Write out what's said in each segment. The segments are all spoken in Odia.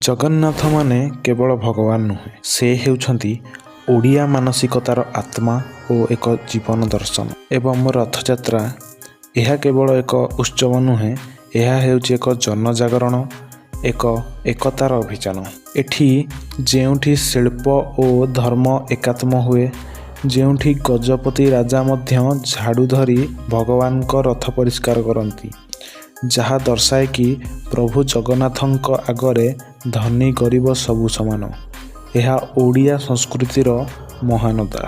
ଜଗନ୍ନାଥ ମାନେ କେବଳ ଭଗବାନ ନୁହେଁ, ସେ ହେଉଛନ୍ତି ଓଡ଼ିଆ ମାନସିକତାର ଆତ୍ମା ଓ ଏକ ଜୀବନ ଦର୍ଶନ। ଏବଂ ରଥଯାତ୍ରା, ଏହା କେବଳ ଏକ ଉତ୍ସବ ନୁହେଁ, ଏହା ହେଉଛି ଏକ ଜନଜାଗରଣ, ଏକ ଏକତାର ଅଭିଯାନ। ଏଠି ଯେଉଁଠି ଶିଳ୍ପ ଓ ଧର୍ମ ଏକାତ୍ମ ହୁଏ, ଯେଉଁଠି ଗଜପତି ରାଜା ମଧ୍ୟ ଝାଡ଼ୁ ଧରି ଭଗବାନଙ୍କ ରଥ ପରିଷ୍କାର କରନ୍ତି, ଯାହା ଦର୍ଶାଏ କି ପ୍ରଭୁ ଜଗନ୍ନାଥଙ୍କ ଆଗରେ ଧନୀ ଗରିବ ସବୁ ସମାନ। ଏହା ଓଡ଼ିଆ ସଂସ୍କୃତିର ମହାନତା।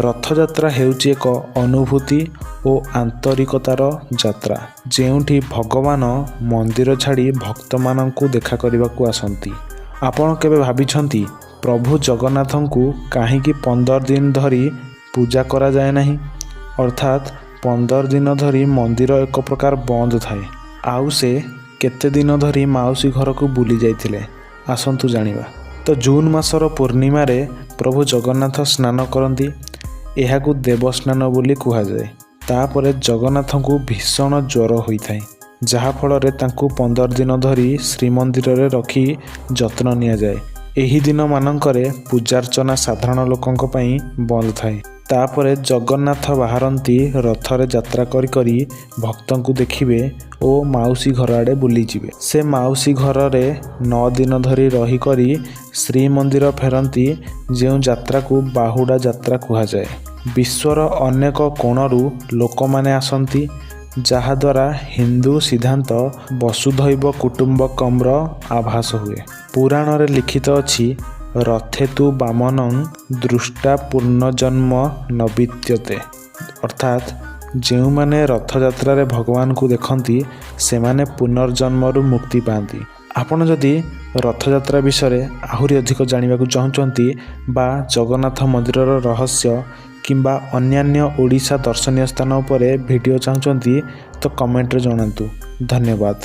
ରଥଯାତ୍ରା ହେଉଛି ଏକ ଅନୁଭୂତି ଓ ଆନ୍ତରିକତାର ଯାତ୍ରା, ଯେଉଁଠି ଭଗବାନ ମନ୍ଦିର ଛାଡ଼ି ଭକ୍ତମାନଙ୍କୁ ଦେଖା କରିବାକୁ ଆସନ୍ତି। ଆପଣ କେବେ ଭାବିଛନ୍ତି, ପ୍ରଭୁ ଜଗନ୍ନାଥଙ୍କୁ କାହିଁକି 15 ଦିନ ଧରି ପୂଜା କରାଯାଏ ନାହିଁ? ଅର୍ଥାତ୍ 15 ଦିନ ଧରି ମନ୍ଦିର ଏକ ପ୍ରକାର ବନ୍ଦ ଥାଏ। ଆଉ ସେ କେତେ ଦିନ ଧରି ମାଉସୀ ଘରକୁ ବୁଲି ଯାଇଥିଲେ? ଆସନ୍ତୁ ଜାଣିବା। ତ ଜୁନ୍ ମାସର ପୂର୍ଣ୍ଣିମାରେ ପ୍ରଭୁ ଜଗନ୍ନାଥ ସ୍ନାନ କରନ୍ତି। ଏହାକୁ ଦେବସ୍ନାନ ବୋଲି କୁହାଯାଏ। ତାପରେ ଜଗନ୍ନାଥଙ୍କୁ ଭୀଷଣ ଜ୍ୱର ହୋଇଥାଏ, ଯାହାଫଳରେ ତାଙ୍କୁ 15 ଦିନ ଧରି ଶ୍ରୀମନ୍ଦିରରେ ରଖି ଯତ୍ନ ନିଆଯାଏ। ଏହି ଦିନମାନଙ୍କରେ ପୂଜାର୍ଚ୍ଚନା ସାଧାରଣ ଲୋକଙ୍କ ପାଇଁ ବନ୍ଦ ଥାଏ। ତାପରେ ଜଗନ୍ନାଥ ବାହାରନ୍ତି, ରଥରେ ଯାତ୍ରା କରି କରି ଭକ୍ତଙ୍କୁ ଦେଖିବେ ଓ ମାଉସୀ ଘର ଆଡ଼େ ବୁଲିଯିବେ। ସେ ମାଉସୀ ଘରରେ 9 ଦିନ ଧରି ରହିକରି ଶ୍ରୀମନ୍ଦିର ଫେରନ୍ତି, ଯେଉଁ ଯାତ୍ରାକୁ ବାହୁଡ଼ା ଯାତ୍ରା କୁହାଯାଏ। ବିଶ୍ୱର ଅନେକ କୋଣରୁ ଲୋକମାନେ ଆସନ୍ତି, ଯାହାଦ୍ୱାରା ହିନ୍ଦୁ ସିଦ୍ଧାନ୍ତ ବସୁଧୈବ କୁଟୁମ୍ବକମ୍ର ଆଭାସ ହୁଏ। ପୁରାଣରେ ଲିଖିତ ଅଛି, ରଥେ ତୁ ବାମନଂ ଦୃଷ୍ଟ୍ୱା ପୁନର୍ଜନ୍ମ ନ ବିଦ୍ୟତେ। ଅର୍ଥାତ୍ ଯେଉଁମାନେ ରଥଯାତ୍ରାରେ ଭଗବାନଙ୍କୁ ଦେଖନ୍ତି, ସେମାନେ ପୁନର୍ଜନ୍ମରୁ ମୁକ୍ତି ପାଆନ୍ତି। ଆପଣ ଯଦି ରଥଯାତ୍ରା ବିଷୟରେ ଆହୁରି ଅଧିକ ଜାଣିବାକୁ ଚାହୁଁଛନ୍ତି ବା ଜଗନ୍ନାଥ ମନ୍ଦିରର ରହସ୍ୟ କିମ୍ବା ଅନ୍ୟାନ୍ୟ ଓଡ଼ିଶା ଦର୍ଶନୀୟ ସ୍ଥାନ ଉପରେ ଭିଡ଼ିଓ ଚାହୁଁଛନ୍ତି, ତ କମେଣ୍ଟରେ ଜଣାନ୍ତୁ। ଧନ୍ୟବାଦ।